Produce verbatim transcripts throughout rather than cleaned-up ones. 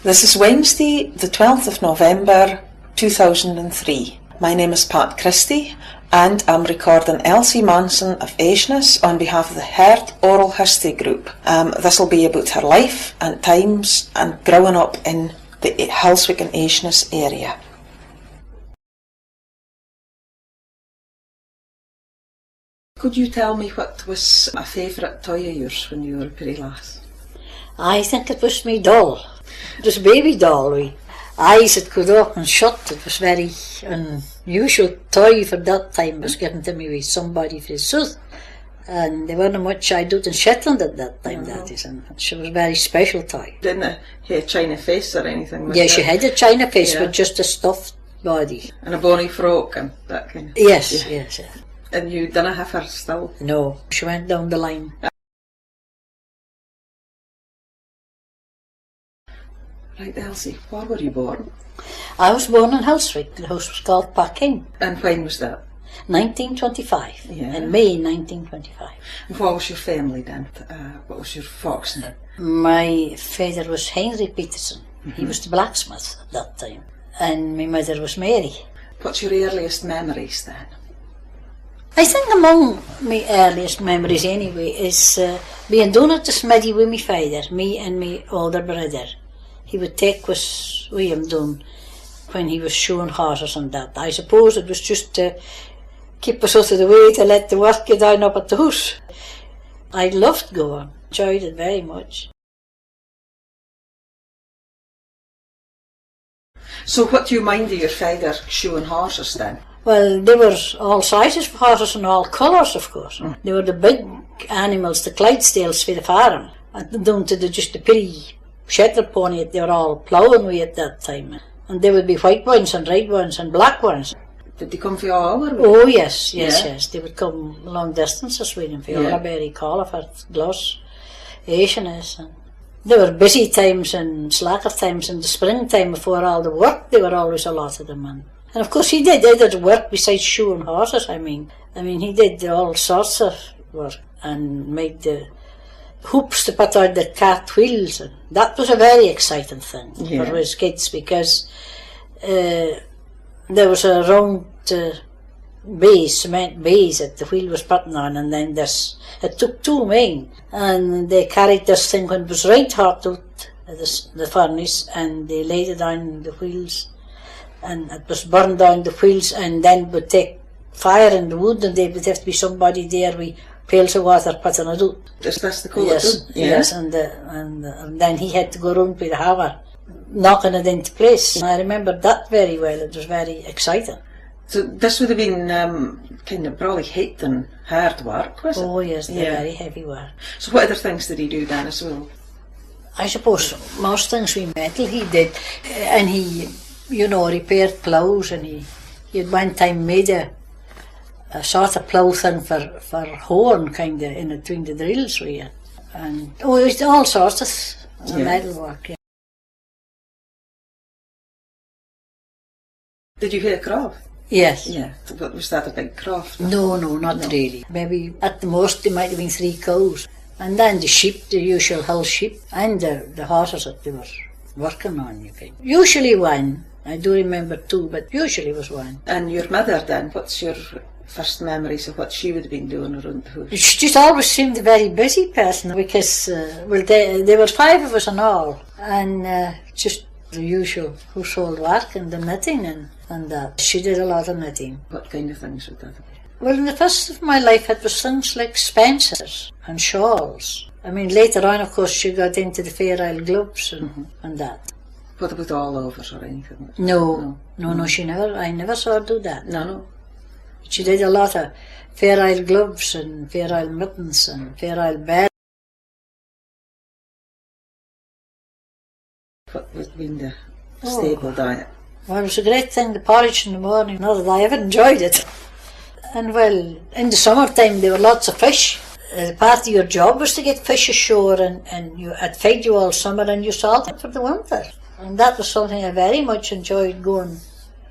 This is Wednesday, the twelfth of November, two thousand and three. My name is Pat Christie, and I'm recording Elsie Manson of Aishness on behalf of the Heard Oral History Group. Um, this'll be aboot her life and times and growing up in the Hillswick and Aishness area. Could you tell me what was a favourite toy of yours when you were a peerie lass? I think it was me doll. It was a baby doll with eyes that could open and shut. It was very unusual toy for that time. It was given to me with somebody from the south. And they werenae much I doot in Shetland at that time, that is, and she was a very special toy. Didnae hae a china face or anything, was it? Yeah, she had a china face, but just a stuffed body. And a bonny frock and that kind of. Yes, yes, yeah. And you dinna have her still? No, she went down the line. Right, Elsie, where were you born? I was born in Hillswick. The hoose was called Park End. And when was that? Nineteen twenty-five, yeah, in May nineteen twenty-five. And what was your family then? Uh, what was your folks' name? My father was Henry Peterson. He was the blacksmith at that time. And my mother was Mary. What's your earliest memories then? I think among my earliest memories anyway is, uh, being doon at the smithy with my father, me and my older brother. He would take us with him doon when he was shoeing horses and that. I suppose it was just to keep us oot of the way to let the work get on up at the hoose. I loved going, enjoyed it very much. So what do you mind of your father shoeing horses then? Well, they were all sizes of horses and all colours, of course. Mm. They were the big animals, the Clydesdales fae the farm, and doon to the, just the peerie Shetland pony, they were all ploughing with at that time. And there would be white ones and red ones and black ones. Did they come fae all over? Oh yes, yes, yes. They would come long distances with them, fae Alderberry, Calafours, Gloucester, Aishness, and there were busy times and slacker times in the spring time before all the work, they were always a lot of them. And, and of course he did other work besides shoeing horses, I mean. I mean, he did all sorts of work and made the hoops to put on the cart wheels, and that was a very exciting thing for us kids, because, uh, there was a round, uh, base, cement base that the wheel was putting on, and then this, it took two men, and they carried this thing when it was right hot oot of the, the furnace, and they laid it on the wheels, and it was burned on the wheels, and then would take fire in the wood, and there would have to be somebody there with pails of water putting it oot. Is this the colour? Yes, yes, and, the, and, the, and then he had to go round with the hammer, knocking it into place. And I remember that very well, it was very exciting. So this would have been, um, kind of brawly height and hard work, was it? Oh yes, they're very heavy work. So what other things did he do then as well? I suppose most things with metal he did, and he, you know, repaired ploughs, and he, he had one time made a, a sort of plough thing for, for hoeing, kind of, in between the drills with it. And, oh, it was all sorts of metal work, yeah. Did you hae a croft? Yes. Yeah. What, was that a big croft? No, no, not really. Maybe at the most there might have been three cows. And then the sheep, the usual hill sheep, and the, the horses that they were working on, you think. Usually one. I do remember two, but usually was one. And your mother then, what's your first memories of what she would have been doing around the hoose? She just always seemed a very busy person because, uh, well, they, there were five of us in all, and, uh, just the usual household work and the knitting and, and that. She did a lot of knitting. What kind of things would that have been? Well, in the first of my life it was things like spencers and shawls. I mean, later on, of course, she got into the Fair Isle gloves and, and that. What about all overs or anything like that? No, no, no, she never, I never saw her do that. No, no. She did a lot of Fair Isle gloves and Fair Isle mittens and Fair Isle belts. What would have been the staple diet? Well, it was a great thing, the porridge in the morning, not that I ever enjoyed it. And, well, in the summer time there were lots of fish. Uh, part of your job was to get fish ashore, and, and you, it fed you all summer and you sold it for the winter. And that was something I very much enjoyed, going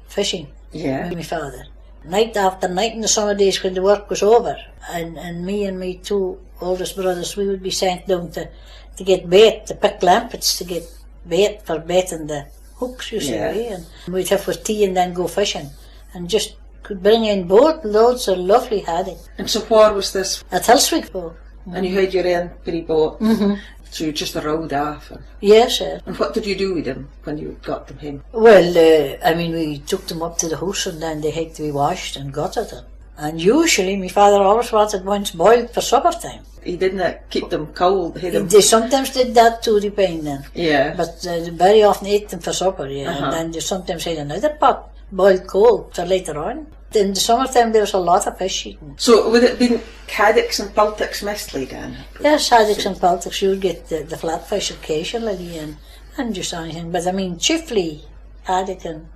fishing with my father. Night after night in the summer days when the work was over, and, and me and my two oldest brothers, we would be sent down to, to get bait, to pick lampits, to get bait for baiting the hooks, you see, eh, and we'd have our tea and then go fishing, and just could bring in boat loads of lovely haddock. And so where was this? At Hillswick. And you had your own peerie boat? Mm-hmm. So you just rowed off? And yes, sir. And what did you do with them when you got them home? Well, uh, I mean, we took them up to the hoose and then they had to be washed and gutted. And usually my father always wanted ones boiled for supper time. He didna keep them cold, he... They sometimes did that too, depending. Yeah. But, uh, they very often ate them for supper, yeah, and then they sometimes had another pot boiled cold for later on. In the summer time there was a lot of fish eating. So would it have been haddocks and piltocks mostly then? Yes, haddocks and piltocks. You would get the, the flatfish occasionally and, and just anything, but I mean chiefly haddock and,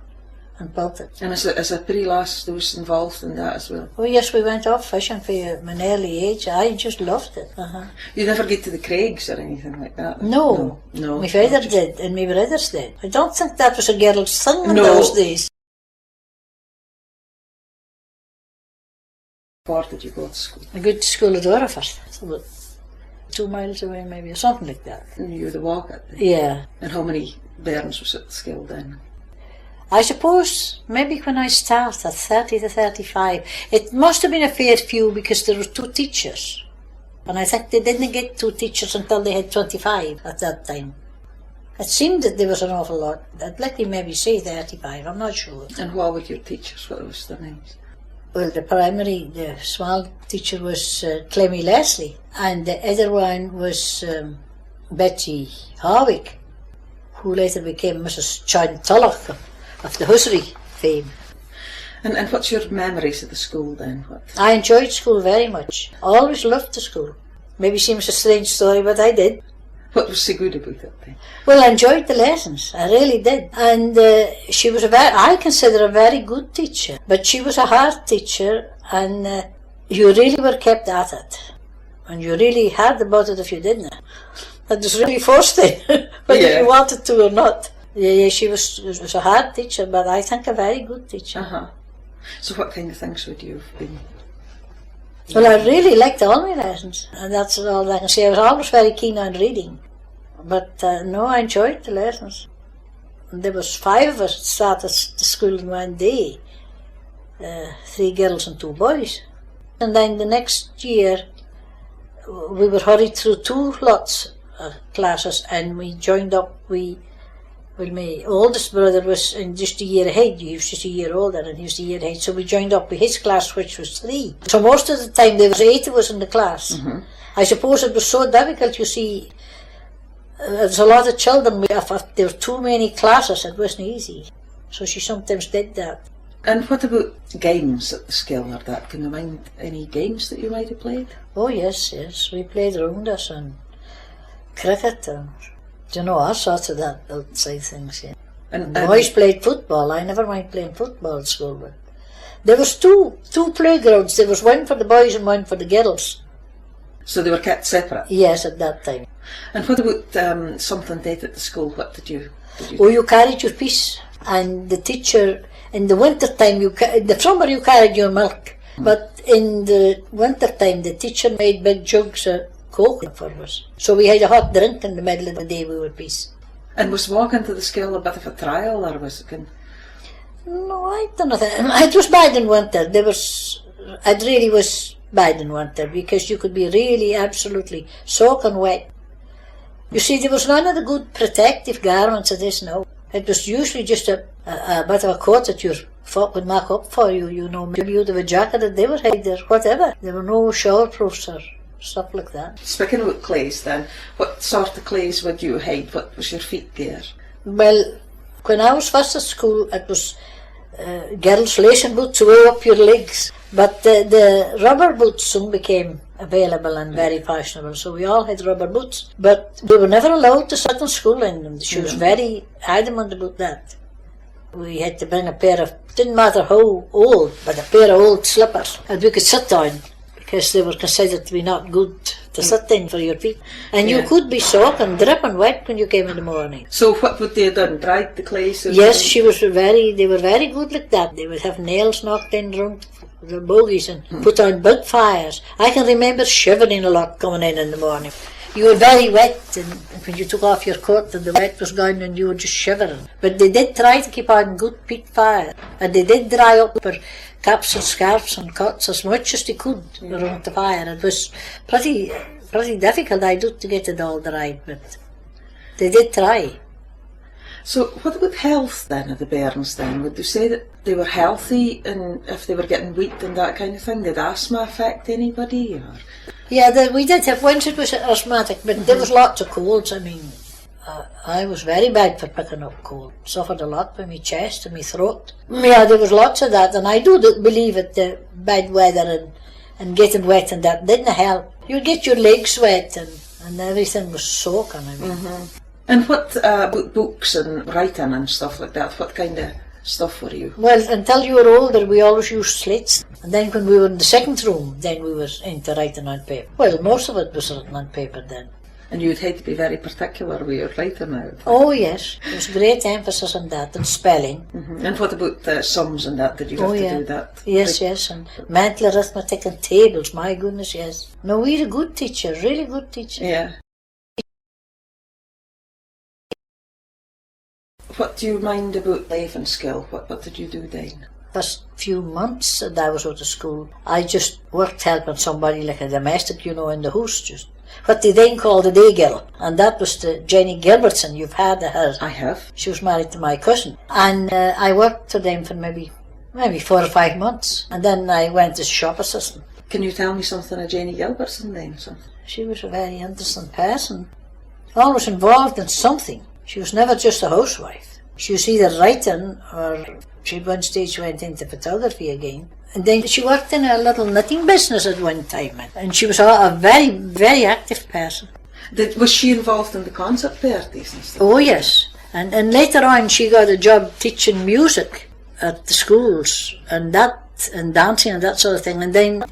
and piltock. And is it, is a peerie lass that was involved in that as well? Oh yes, we went off fishing fae an early age. I just loved it. Uh-huh. You never get to the craigs or anything like that? No. No, no. My father did and my brothers did. I don't think that was a girl's thing in those days. Where did you go to school? I go to school at Oriford, so about two miles away maybe, or something like that. And you had to walk it then? Yeah. And how many bairns was at the school then? I suppose maybe when I started, thirty to thirty-five. It must have been a fair few because there were two teachers. And I think they didna get two teachers until they had twenty-five at that time. It seemed that there was an awful lot. I'd likely maybe say thirty-five, I'm not sure. And what were your teachers? What was their names? Well, the primary, the small teacher was, uh, Clemmy Leslie, and the other one was, um, Betty Hawick, who later became Missus John Tulloch of, of the Hosiery fame. And, and what's your memories of the school then? What? I enjoyed school very much. Always loved the school. Maybe seems a strange story, but I did. What was so good about it then? Well, I enjoyed the lessons, I really did. And, uh, she was a very, I consider a very good teacher, but she was a hard teacher, and, uh, you really were kept at it. And you really had about it if you didna. It was really forced in, whether you wanted to or not. Yeah, yeah, she was, was a hard teacher, but I think a very good teacher. Uh-huh. So what kind of things would you have been? Well, I really liked all my lessons, and that's all I can say. I was always very keen on reading, but, uh, no, I enjoyed the lessons. And there was five of us that started s-, the school in one day, uh, three girls and two boys. And then the next year, we were hurried through two lots of classes, and we joined up with, well, my oldest brother was in just a year ahead, he was just a year older, and he was a year ahead, so we joined up with his class, which was three. So most of the time there was eight of us in the class. Mm-hmm. I suppose it was so difficult, you see, uh, there was a lot of children, we, if, if there were too many classes, it wasn't easy. So she sometimes did that. And what about games at the school or that? Can you mind any games that you might have played? Oh yes, yes. We played rounders and cricket and, you know, all sorts of that outside things, yeah. And, and the boys played football. I never mind playing football at school, but there was two, two playgrounds. There was one for the boys and one for the girls. So they were kept separate? Yes, at that time. And what about, um, something dead at the school? What did you, did you... Oh, you carried your piece, and the teacher, in the winter time, you ca-, in the summer you carried your milk, but in the winter time the teacher made big jugs of cocoa for us. So we had a hot drink in the middle of the day with our piece. And was walking to the school a bit of a trial, or was it kind... No, I don't know. It was bad in winter. There was, it really was bad in winter because you could be really absolutely soaking wet. You see, there was none of the good protective garments of this now. It was usually just a, a, a bit of a coat that your folk would mak up for you, you know, maybe you'd have a jacket that they were hide or whatever. There were no showerproofs or stuff like that. Speaking about claes then, what sort of claes would you hide? What was your feet gear? Well, when I was first at school, it was, uh, girls' lacing boots away up your legs. But the, the rubber boots soon became available and very fashionable, so we all had rubber boots. But we were never allowed to sit in school in them. She was very adamant about that. We had to bring a pair of, didn't matter how old, but a pair of old slippers that we could sit on, because they were considered to be not good to sit in for your feet. And you could be soaking, dripping wet when you came in the morning. So what would they have done? Dried the claes or something? Yes, she was very, they were very good like that. They would have nails knocked in round the bogies and put on big fires. I can remember shivering a lot coming in in the morning. You were very wet, and when you took off your coat and the wet was gone and you were just shivering. But they did try to keep on good peat fire, and they did dry up their caps and scarves and coats as much as they could around the fire. It was pretty, pretty difficult, I do, to get it all dried, but they did try. So what about health then of the bairns then? Would you say that they were healthy, and if they were getting wheat and that kind of thing, did asthma affect anybody, or? Yeah, the, we did have, once it was asthmatic, but there was lots of colds, I mean, uh, I was very bad for picking up cold, suffered a lot with my chest and my throat. Yeah, there was lots of that, and I do th-, believe that the bad weather and, and getting wet and that didn't help. You'd get your legs wet and, and everything was soaking, I mean. And what, uh, about books and writing and stuff like that? What kind of stuff were you? Well, until you were older, we always used slates. And then when we were in the second room, then we were into writing on paper. Well, most of it was written on paper then. And you'd have to be very particular with your writing out. Oh, yes. There was great emphasis on that, and spelling. And what about the sums and that? Did you have to do that? Yes, yes, and mental arithmetic and tables, my goodness, yes. No, we had a good teacher, really good teacher. Yeah. What do you mind about leaving school? What, what did you do then? First few months that I was out of school, I just worked helping somebody like a domestic, you know, in the hoose, just what they then call the day girl. And that was the Jenny Gilbertson, you've heard of her. I have. She was married to my cousin. And, uh, I worked for them for maybe, maybe four or five months. And then I went as shop assistant. Can you tell me something of Jenny Gilbertson then? Something? She was a very interesting person. Always involved in something. She was never just a housewife. She was either writing or she at one stage went into photography again. And then she worked in a little knitting business at one time, and, and she was a, a very, very active person. Did, was she involved in the concert parties and stuff? Oh, yes. And, and later on she got a job teaching music at the schools and that, and dancing and that sort of thing. And then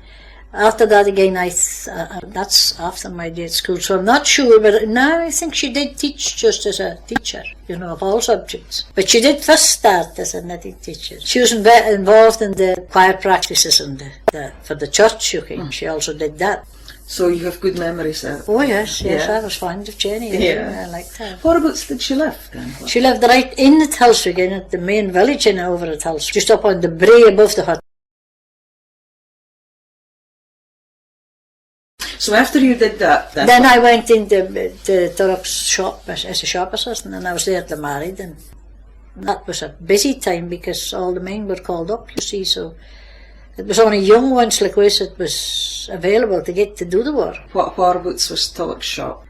after that again, I th-, uh, uh, that's after my day at school, so I'm not sure, but no, I think she did teach just as a teacher, you know, of all subjects. But she did first start as a knitting teacher. She was inve-, involved in the choir practices and the, the, for the church, you can, she also did that. So you have good memories of. Oh, yes, yes, yeah. I was fond of Jenny. Yeah, yeah. I liked her. Whereabouts did she live then? She lived right in at Hillswick, in at the main village in, over at Hillswick, just up on the brae above the hut. So after you did that, then I went into the Turlock's shop as, as a shop assistant, and I was there till I married, and that was a busy time because all the men were called up, you see, so it was only young ones like us that was available to get to do the work. What, whereabouts was Turlock's shop?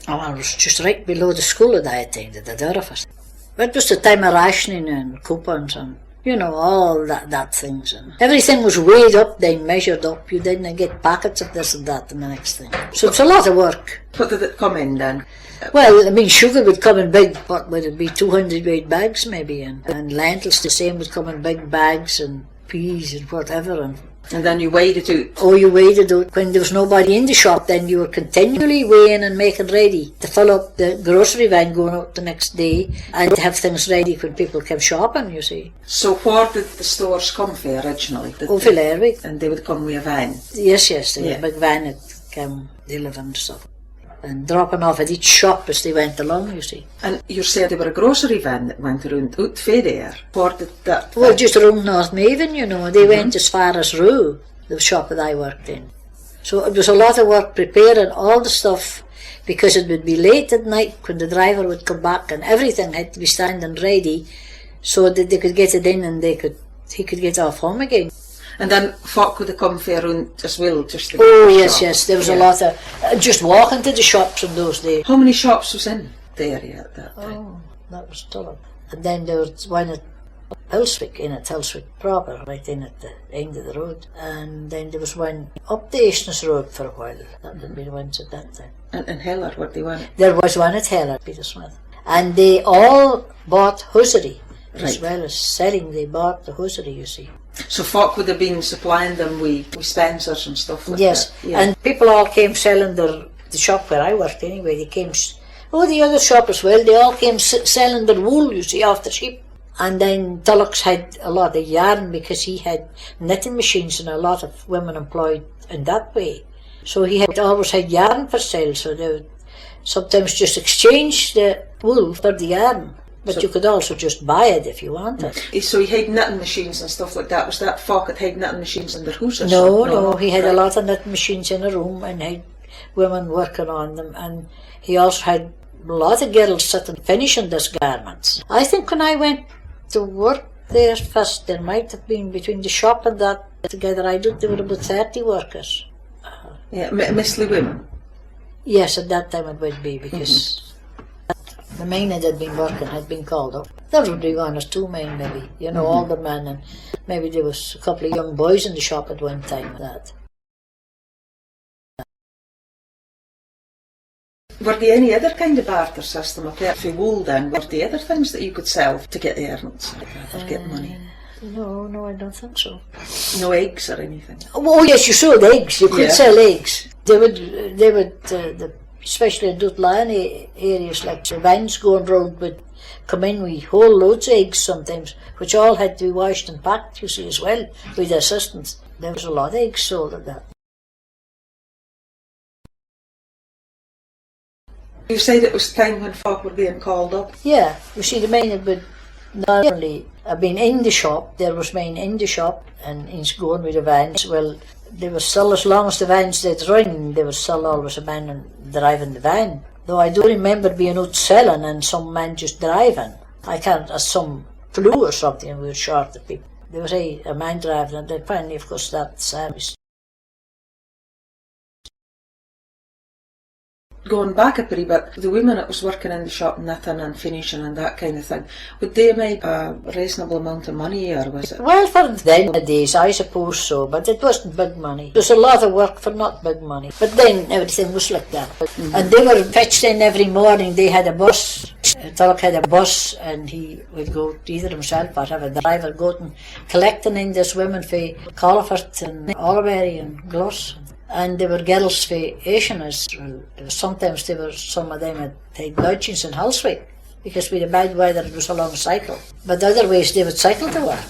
Oh, it was just right below the school that I attended, the Dorifers. It was the time of rationing and coupons and, you know, all that, that things. And everything was weighed up, then measured up. You didna get packets of this and that and the next thing. So it's a lot of work. What did it come in then? Well, I mean, sugar would come in big, what would it be, two hundred weight bags maybe, and, and lentils the same would come in big bags, and peas and whatever, and. And then you weighed it oot? Oh, you weighed it oot. When there was nobody in the shop, then you were continually weighing and making ready to fill up the grocery van going out the next day and to have things ready when people came shopping, you see. So where did the stores come fae originally? Did they? Oh, fae Lerwick. And they would come with a van? Yes, yes, they were a big van that came delivering stuff. And dropping off at each shop as they went along, you see. And you're saying they were a grocery van that went around oot fae there? Where did that. Well, just around North Maven, you know, they went as far as Roo, the shop that I worked in. So it was a lot of work preparing all the stuff, because it would be late at night when the driver would come back, and everything had to be standing ready so that they could get it in and they could, he could get off home again. And then folk would have come fae aroond as well, just to get. Oh, yes, yes, there was a lot of, uh, just walking to the shops in those days. How many shops was in the area at that time? Oh, that was Tulloch. And then there was one at Hillswick, in at Hillswick proper, right in at the end of the road. And then there was one up the Aishness Road for a while. That would be the ones at that time. And, and Heller, were they one? There was one at Heller, Peter Smith. And they all bought hosiery, as well as selling, they bought the hosiery, you see. So folk would have been supplying them with, with Spencers and stuff like that? Yes, and people all came selling their, the shop where I worked anyway, they came, oh, the other shop as well, they all came s-, selling their wool, you see, off the sheep. And then Tulloch's had a lot of yarn because he had knitting machines and a lot of women employed in that way. So he had always had yarn for sale, so they would Sometimes just exchange the wool for the yarn, but you could also just buy it if you wanted. Eh, so he had knitting machines and stuff like that. Was that folk that had knitting machines in their hooses? No, no, he had a lot of knitting machines in a room and had women working on them, and he also had a lot of girls sitting finishing this garments. I think when I went to work there first, there might have been, between the shop and that together, I doubt there were about thirty workers. Yeah, mostly women? Yes, at that time it would be, because the men that had been working had been called up. There would be one or two men maybe, you know, older men, and maybe there was a couple of young boys in the shop at one time, that. Were there any other kind of barter system apart fae wool then? Were there other things that you could sell to get earnings or get money? Eh, no, no, I don't think so. No eggs or anything? Oh, yes, you sold eggs. You could sell eggs. They would, they would, uh, the, especially in Dootlane areas, like, the vans going round would come in with whole loads of eggs sometimes, which all had to be washed and packed, you see, as well, with the assistants. There was a lot of eggs sold at that. You said it was time when folk were being called up. Yeah, you see, the men would normally have been in the shop, there was men in the shop and in's going with the vans. Well, they were still, as long as the vans did run, there was still always a man driving the van. Though I do remember being oot selling and some man just driving. I can't, as some flu or something, we were short of people. There was a, a man driving and then finally, of course, that service. Going back a peerie bit, the women that was working in the shop, knitting and finishing and that kind of thing, would they make a reasonable amount of money, or was it? Well, for then the days, I suppose so, but it wasn't big money. It was a lot of work for not big money. But then everything was like that. And they were fetched in every morning. They had a bus. Tulloch had a bus, and he would go either himself or have a driver go out and collecting in this women fae Calafort and Albury and Glos. And there were girls fae Ossining, well, sometimes there were some of them had, had lodgings in Hillswick, because with the bad weather it was a long cycle. But other ways they would cycle to work.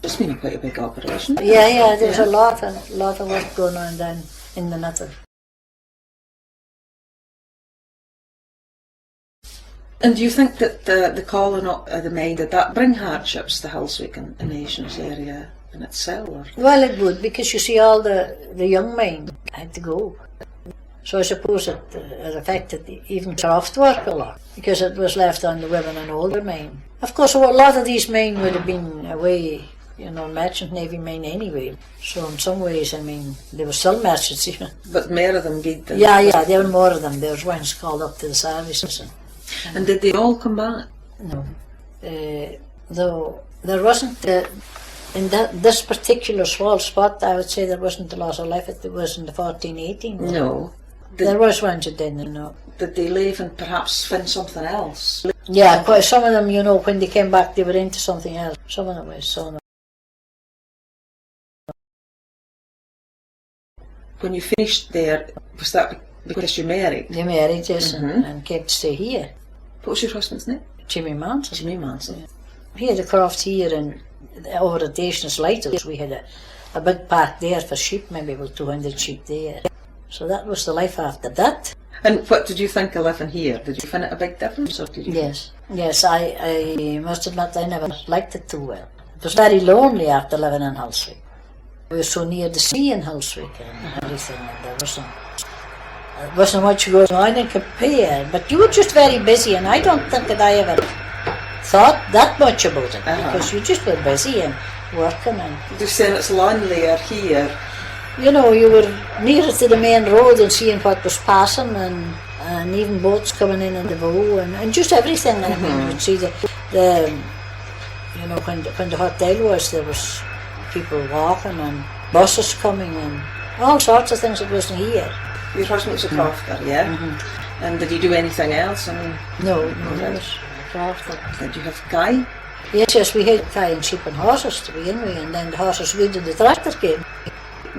It's been quite a big operation. Yeah, yeah, there was a lot of, lot of work going on down in the knitting. And do you think that the, the calling up of the men, did that bring hardships to Hillswick and, and Ossining area in itself? Or? Well, it would, because you see, all the, the young men had to go. So I suppose it, uh, it affected the, even craft work a lot, because it was left on the women and older men. Of course, a lot of these men would have been away, you know, merchant navy men anyway. So in some ways, I mean, they were still merchants, even. But more of them gaed than... Yeah, yeah, there were more of them. There was ones called up to the services. And, and did they all come back? No. Uh, though there wasn't, uh, in that, this particular small spot, I would say there wasn't a lot of life. It was in the fourteen eighteen. No. Did, there was ones that didn't, you know. Did they leave and perhaps find something else? Yeah, quite some of them, you know, when they came back, they were into something else. Some of them was, some of them. When you finished there, was that be-, because you married? You married, yes, and, and came to stay here. What was your husband's name? Jimmy Manson. Jimmy Manson. He had a croft here and over at Ossining Light Hoose, we had a, a big park there for sheep, maybe about two hundred sheep there. So that was the life after that. And what did you think of living here? Did you find it a big difference, or did you? Yes, yes, I, I must admit I never liked it too well. It was very lonely after living in Hillswick. We were so near the sea in Hillswick and everything, and there wasn't, there wasn't much going on in compare, but you were just very busy, and I don't think that I ever thought that much about it, because you just were busy and working and... You're saying it's lonelier here? You know, you were nearer to the main road and seeing what was passing, and, and even boats coming in on the bow, and, and just everything. I mean, you'd see the, the, you know, when, when the hotel was, there was people walking and buses coming and all sorts of things that wasn't here. Your husband was a crofter, yeah? Mm-hmm. And did he do anything else? I mean, no, no, he was a crofter. Did you have kye? Yes, yes, we had kye and sheep and horses to begin with, and then the horses gaed and the tractor came.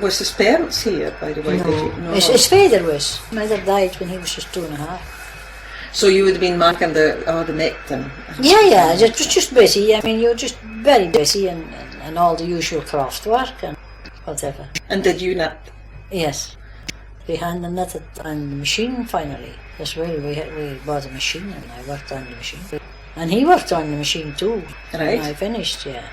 Was his parents here, by the way? No. Did you? No. His, his father was. Mother died when he was just two and a half. So you would have been making the, all the mechtin? Yeah, yeah, it was just busy. I mean, you were just very busy and, and, and all the usual craft work and whatever. And did you knit? Yes. We hand knitted on the machine finally. As well, we, we bought a machine and I worked on the machine. And he worked on the machine too. Right. When I finished, yeah.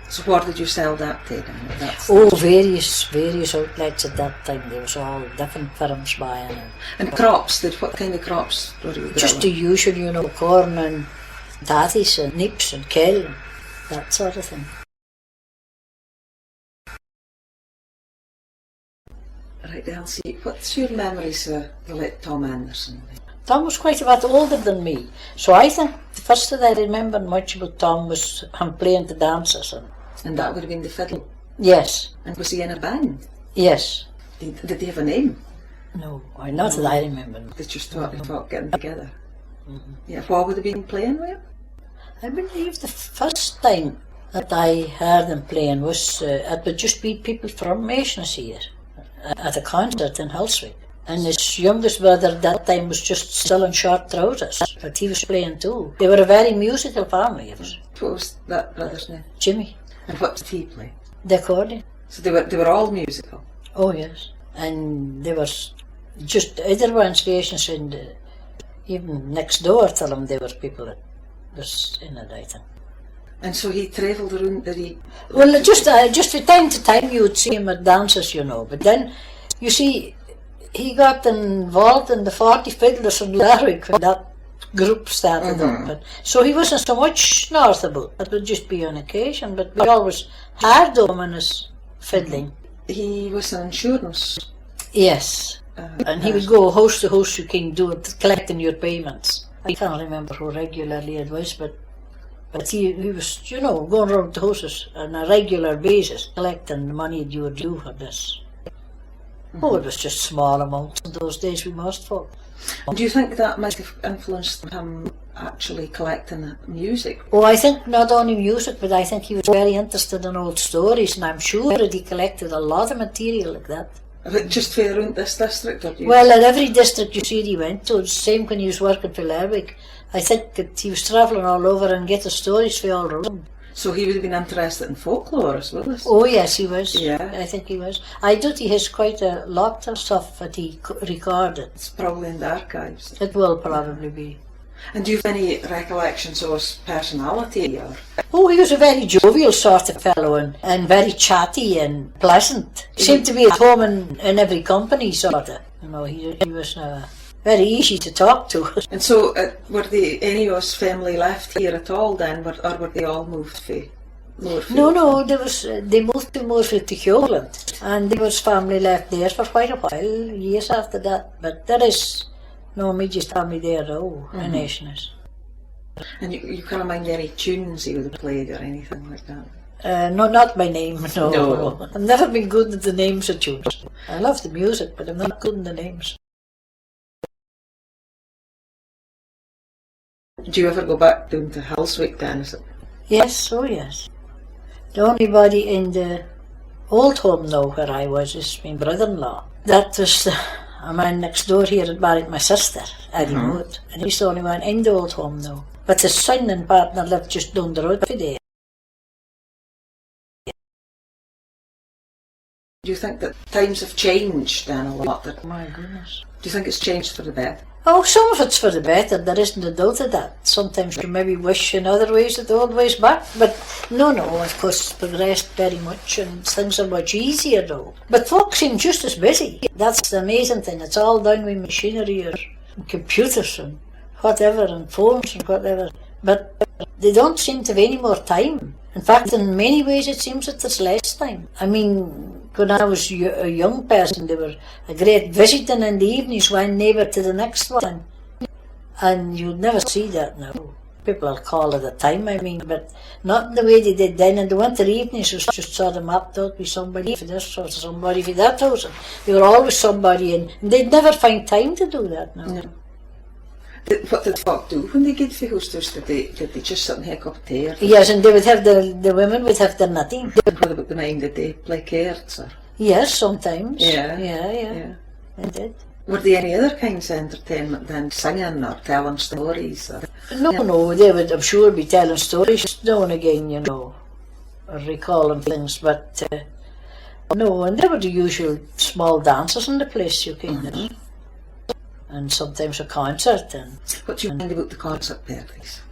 So what did you sell that to then? That's Oh, various, various outlets at that time. There was all different firms buying it. And crops, did, what kind of crops were you growing? Just the usual, you know, corn and tatties and neeps and kale and that sort of thing. Right, Elsie, what's your memories of the late Tom Anderson? Tom was quite a bit older than me, so I think the first that I remember much about Tom was him playing the dances. And, and that would have been the fiddle? Yes. And was he in a band? Yes. Did, did they have a name? No, I, not that I remember. They just thought, they thought getting together. Mm-hmm. Yeah, what would they been playing with? I believe the first time that I heard them playing was, uh, it would just be people from Nations here, uh, at a concert in Hillswick. And his youngest brother at that time was just still in short trousers, but he was playing too. They were a very musical family, it was. What was that brother's name? Jimmy. And what did he play? The accordion. So they were, they were all musical? Oh, yes. And there was just other ones, Nations, and, uh, even next door to them there were people that was in it, I think. And so he travelled around, did he? Well, just, uh, just from time to time you would see him at dances, you know, but then, you see, he got involved in the forty Fiddlers in Lerwick when that group started up. Mm-hmm. And so he wasn't so much north aboot. It would just be on occasion, but we always heard of him and his fiddling. He was an insurance. Yes. Uh, and he would go hoose to hoose, you can do it, collecting your payments. I can't remember how regularly it was, but, but he, he was, you know, going round to houses on a regular basis, collecting the money you were due for this. Oh, it was just small amounts in those days, we most folk. Do you think that might have influenced him actually collecting music? Oh, I think not only music, but I think he was very interested in old stories, and I'm sure that he collected a lot of material like that. But just fae around this district, or do you? Well, in every district you see he went to, same when he was working for Lerwick, I think that he was travelling all over and getting stories fae all round. So he would have been interested in folklore as well as. Oh yes, he was. Yeah. I think he was. I doubt he has quite a lot of stuff that he c-, recorded. It's probably in the archives. It will probably be. And do you have any recollections of his personality, or? Oh, he was a very jovial sort of fellow and, and very chatty and pleasant. Seemed to be at home in, in every company, sort of. You know, he, he was, uh, very easy to talk to. And so, uh, were they, any of his family left here at all then, were, or were they all moved fae Moorfield? No, no, there was, uh, they moved to Moorfield to Howland, and there was family left there for quite a while, years after that, but there is no immediate family there at all, in Eshaness. And you, you canna mind any tunes he would have played or anything like that? Uh, no, not by name, no, no. I've never been good at the names of tunes. I love the music, but I'm not good in the names. Do you ever go back doon to Hillswick then, is it? Yes, oh yes. The only body in the old home now where I was is my brother-in-law. That was the, a man next door here that married my sister, Eddie Moat, and he's the only one in the old home now. But his son and partner live just doon the road fae there. Do you think that times have changed then a lot? That, my goodness. Do you think it's changed for the better? Oh, some of it's for the better, there isn't a doubt of that. Sometimes you maybe wish in other ways that the old ways back, but no, no, of course it's progressed very much and things are much easier now. But folk seem just as busy. That's the amazing thing. It's all done with machinery or computers and whatever and phones and whatever. But they don't seem to have any more time. In fact, in many ways it seems that there's less time. I mean, when I was y-, a young person, they were a great visiting in the evenings, one neighbour to the next one. And you'd never see that now. People are called at the time, I mean, but not in the way they did then. And the winter evenings was just sort of mapped out with somebody for this or somebody for that house. And they were always somebody, and, and they'd never find time to do that now. No. Did, what did folk do when they gaed fae hoose to hoose? Did they, did they just sit and hae a cup of tea or? Yes, and they would have the, the women would have their knitting. And what about the men? Did they play cairds or? Yes, sometimes. Yeah. Yeah, yeah. Yeah. They did. Were there any other kinds of entertainment than singing or telling stories or? No, no, they would, I'm sure, be telling stories now and again, you know, or recalling things, but, uh, no, and there were the usual small dances in the place, you ken. Mm-hmm. and sometimes a concert. And what do you mind about the concert parties?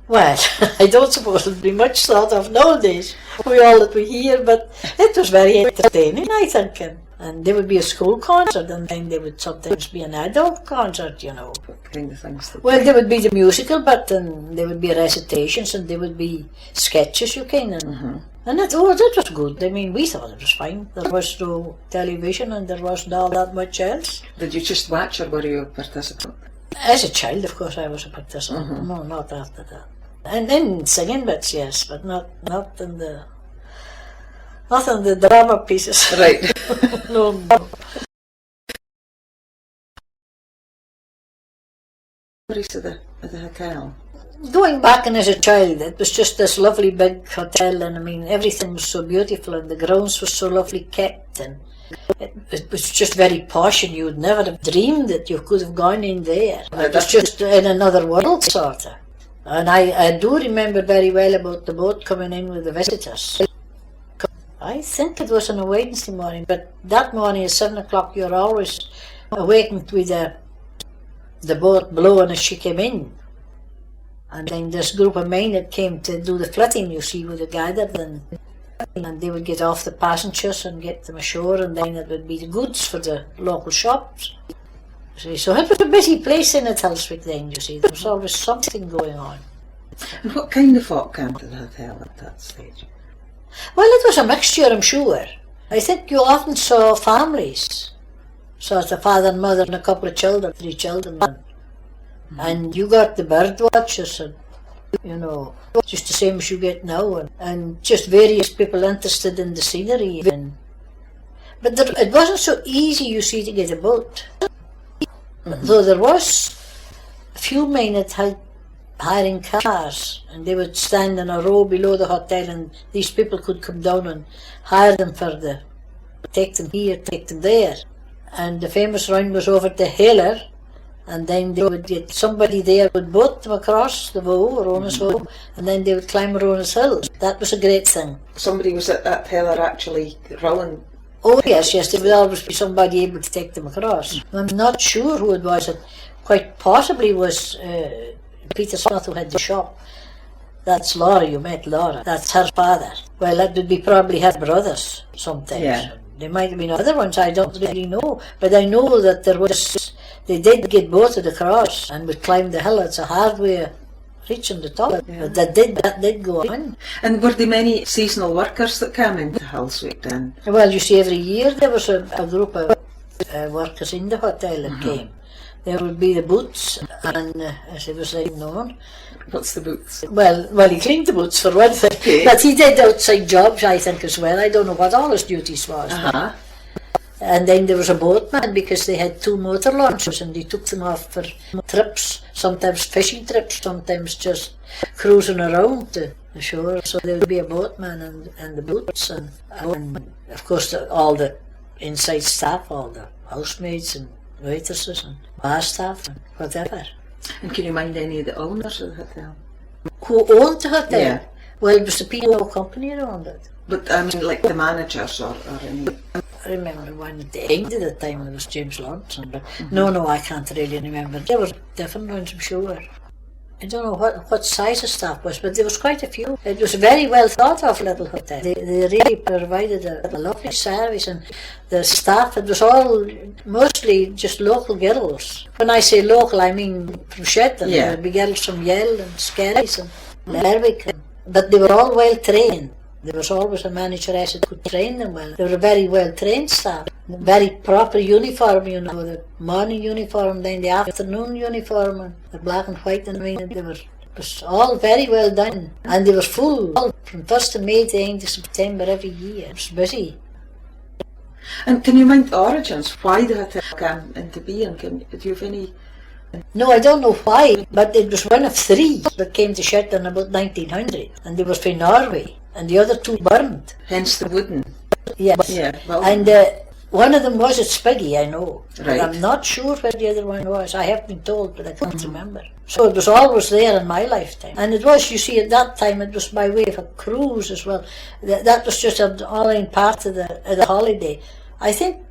Well, I don't suppose it'd be much thought of nowadays, wi all that we hear, but it was very entertaining, I think, and, and there would be a school concert, and then there would sometimes be an adult concert, you know. What kind of things did... Well, there would be the musical bit, and there would be recitations, and there would be sketches, you ken, and, and that, oh, that was good. I mean, we thought it was fine. There was no television, and there wasn't all that much else. Did you just watch, or were you a participant? As a child, of course, I was a participant. No, not after that. And in singing bits, yes, but not, not in the, not in the drama pieces. Right. No, no. Memories of the, of the hotel? Going back and as a child, it was just this lovely big hotel, and I mean, everything was so beautiful, and the grounds were so lovely kept, and it, it was just very posh, and you would never have dreamed that you could have gone in there. It was just in another world, sort of. And I, I do remember very well about the boat coming in with the visitors. I think it was on a Wednesday morning, but that morning at seven o'clock you're always awakened with the, the boat blowing as she came in. And then this group of men that came to do the flitting, you see, would have gathered, and, and they would get off the passengers and get them ashore, and then it would be the goods for the local shops. See, so it was a busy place in at Hillswick then, you see. There was always something going on. And what kind of folk came to the hotel at that stage? Well, it was a mixture, I'm sure. I think you often saw families. So it's a father and mother and a couple of children, three children. And you got the bird watchers and, you know, just the same as you get now, and, and just various people interested in the scenery even. But there, it wasn't so easy, you see, to get a boat. Though there was a few men that had hiring cars, and they would stand in a row below the hotel, and these people could come down and hire them for the, take them here, take them there. And the famous run was over to Heyler, and then they would get, somebody there would boat them across the Bow, Rona's Bow, and then they would climb Rona's Hill. That was a great thing. Somebody was at that Heyler actually rowing? Oh yes, yes, there would always be somebody able to take them across. I'm not sure who it was. It quite possibly was, uh, Peter Smith who had the shop. That's Laura, you met Laura. That's her father. Well, that would be probably her brothers sometimes. Yeah. There might have been other ones, I don't really know. But I know that there was, they did get boated across and would climb the hill. It's a hard way of reaching the top. Yeah. But that did, that did go on. And were there many seasonal workers that came into Hillswick then? Well, you see, every year there was a, a group of, uh, workers in the hotel that came. There would be the boots, and, uh, as I was saying, no one. What's the boots? Well, well, he cleaned the boots for one thing, but he did outside jobs, I think, as well. I don't know what all his duties was. And then there was a boatman, because they had two motor launches and they took them off for trips, sometimes fishing trips, sometimes just cruising around the, the shore. So there would be a boatman and, and the boots and, and of course the, all the inside staff, all the housemaids and waitresses and bar staff and whatever. And can you mind any of the owners of the hotel? Who owned the hotel? Yeah. Well, it was the P and O company that owned it. But I mean, like, the managers or, or any? I remember one at the end of the time there was James Lawrenson, but no, no, I can't really remember. There were different ones, I'm sure. I don't know what, what size the staff was, but there was quite a few. It was a very well thought of little hotel. They, they really provided a, a lovely service, and the staff, it was all mostly just local girls. When I say local, I mean from Shetland. Yeah. There would be girls from Yell and Skerries and Lerwick, and, but they were all well trained. There was always a manageress that could train them well. They were a very well trained staff. Very proper uniform, you know, the morning uniform, then the afternoon uniform, and the black and white, and I mean, they were, it was all very well done. And they were full, all from first of May to the end of September every year. It was busy. And can you mind the origins, why the hotel came into being? Can, do you have any? No, I don't know why, but it was one of three that came to Shetland about nineteen hundred, and they were from Norway, and the other two burned. Hence the wooden. Yes. Yeah, well, and, uh, one of them was at Spiggy, I know. Right. But I'm not sure where the other one was. I have been told, but I can't remember. So it was always there in my lifetime. And it was, you see, at that time it was by way of a cruise as well. That, that was just an all-in part of the, of the holiday. I think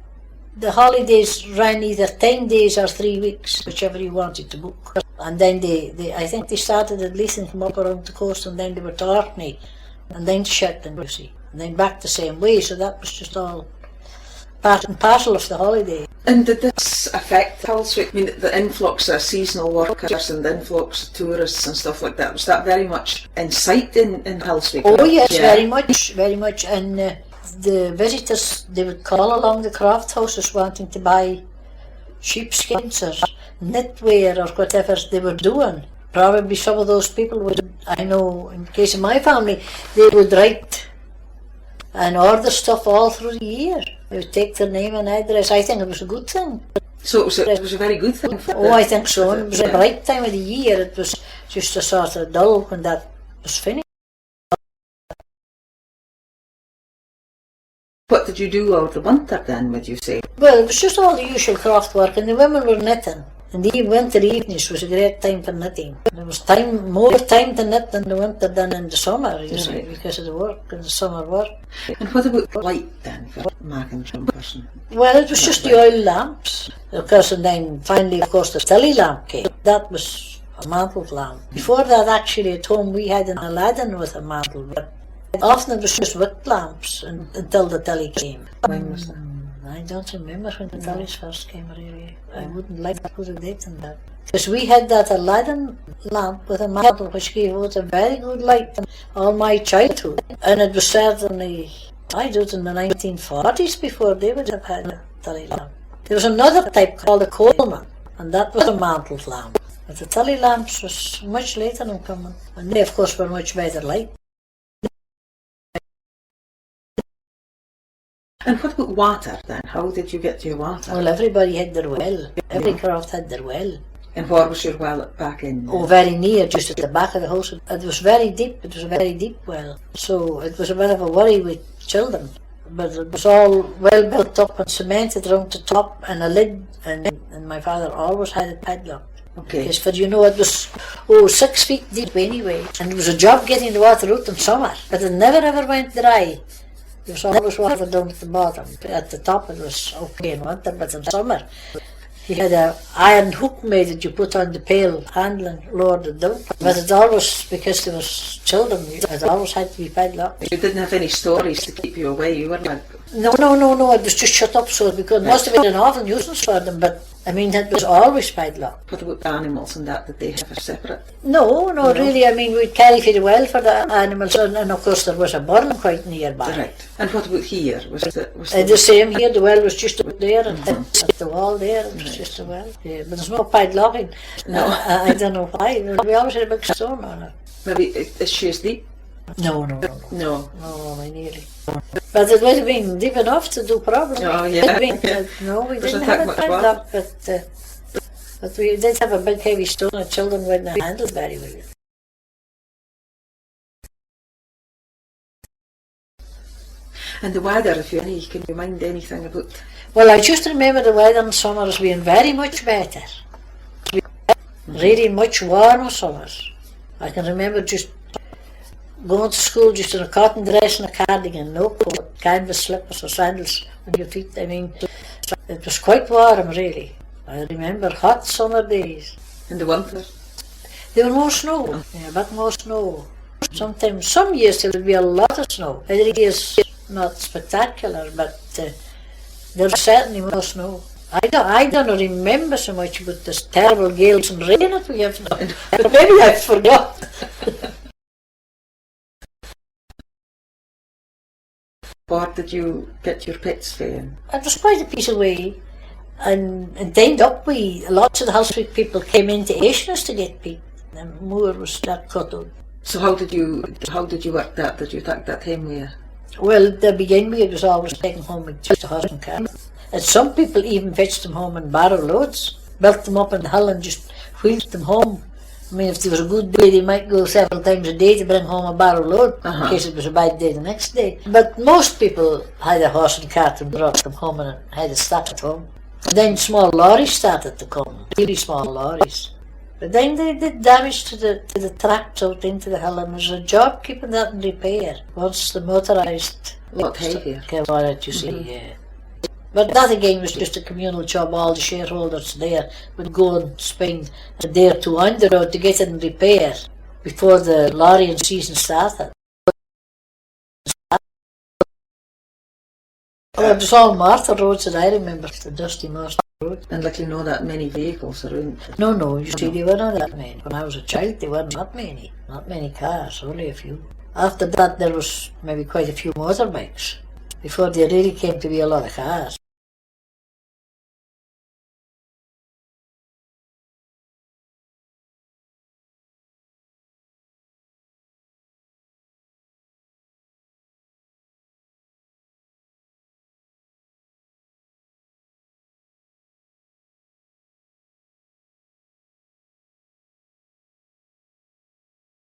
The holidays ran either ten days or three weeks, whichever you wanted to book. And then they, they, I think they started at Leith and came up around the coast, and then they were to Orkney, and then to Shetland, you see, and then back the same way. So that was just all part and parcel of the holiday. And did this affect Hillswick? I mean, the influx of seasonal workers and the influx of tourists and stuff like that, was that very much in sight in, in Hillswick? Oh yes, very much, very much. And uh, the visitors, they would call along the craft houses wanting to buy sheepskins or knitwear or whatever they were doing. Probably some of those people would, I know, in the case of my family, they would write and order stuff all through the year. They would take their name and address. I think it was a good thing. So it was a, it was a very good thing for... Oh, I think so. It was a bright time of the year. It was just a sort of dull when that was finished. What did you do over the winter then, would you say? Well, it was just all the usual craft work, and the women were knitting. And the winter evenings was a great time for knitting. There was time, more time to knit in the winter than in the summer, you see, because of the work and the summer work. And what about the light then for making jumpers and... Well, it was just the oil lamps, of course, and then finally, of course, the tilly lamp came. That was a mantle lamp. Before that, actually, at home we had an Aladdin with a mantle, but often it was just wick lamps un- until the tilly came. When was that? Mm, I don't remember when the tillies first came, really. I wouldn't like to put a date on that. Because we had that Aladdin lamp with a mantle which gave out a very good light in all my childhood. And it was certainly, I do it in the nineteen forties before they would have had a tilly lamp. There was another type called a Coleman, and that was a mantle lamp. But the tilly lamps was much later in coming, and they of course were much better light. And what about water then? How did you get your water? Well, everybody had their well. Every croft had their well. And where was your well back in? Oh, very near, just at the back of the house. It was very deep. It was a very deep well. So it was a bit of a worry with children. But it was all well built up and cemented round the top and a lid, and, and my father always had it padlocked. Okay. Yes, for you know, it was, oh, six feet deep anyway, and it was a job getting the water oot in summer, but it never ever went dry. There was always water doon at the bottom. At the top it was okay in winter, but in summer you had a iron hook made that you put on the pail handle and lowered it doon. But it always, because there was children, it always had to be padlocked. You didn't have any storeys to keep you away, you were like... No, no, no, no, it was just shut up so because most of it an awful nuisance for them, but I mean, it was always padlocked. What about the animals and that? Did they have a separate... No, no, really. I mean, we'd carry for the well for the animals, and, and of course there was a burn quite nearby. Right. And what about here? Was it, was... Uh, the same here. The well was just up there and at the wall there. It was just a well. Yeah, but there's no padlocking. No. I, I don't know why. We always had a big stone on it. Maybe it, it's just deep. No, no, no, no. No. No, no, nearly. But it would have been deep enough to do problem. Oh, yeah. It would have been, uh, no, we didn't have it padlocked, but, uh, but we did have a big heavy stone and children wouldn't have handled very well. And the weather, if you any, can you mind anything about... Well, I just remember the weather in summer as being very much better. Really much warmer summers. I can remember just going to school just in a cotton dress and a cardigan, no coat, canvas slippers or sandals on your feet. I mean, it was quite warm, really. I remember hot summer days. In the winter? There was more snow. Oh. Yeah, a bit more snow. Sometimes, some years there would be a lot of snow. Other years, not spectacular, but, uh, there was certainly more snow. I don't, I don't remember so much about this terrible gales and rain that we have now. But maybe I forgot. Where did you get your pets fae? It was quite a piece away, and, and it ended up we, lots of the Hillswick people came in to Eshaness to get peat. The moor was that cut oot. So how did you, how did you work that? Did you take that home with you? Well, to begin with, it was always taken home with just a horse and cart. And some people even fetched them home in barrow loads, built them up in the hill and just wheeled them home. I mean, if there was a good day, they might go several times a day to bring home a barrow load, in case it was a bad day the next day. But most people had a horse and cart and brought them home and had a stack at home. Then small lorries started to come, really small lorries. But then they did damage to the, to the tracks out into the hill, and it was a job keeping that in repair once the motorised... Lot heavier. Came on it, you see, yeah. But that again was just a communal job, all the shareholders there would go and spend a day or two on the road to get it in repair before the lorrying season started. Oh, it was all martyr roads that I remember, the dusty martyr roads. And like, you know, that many vehicles around. No, no, you see, they weren't that many. When I was a child, they weren't that many, not many cars, only a few. After that, there was maybe quite a few motorbikes before they really came to be a lot of cars.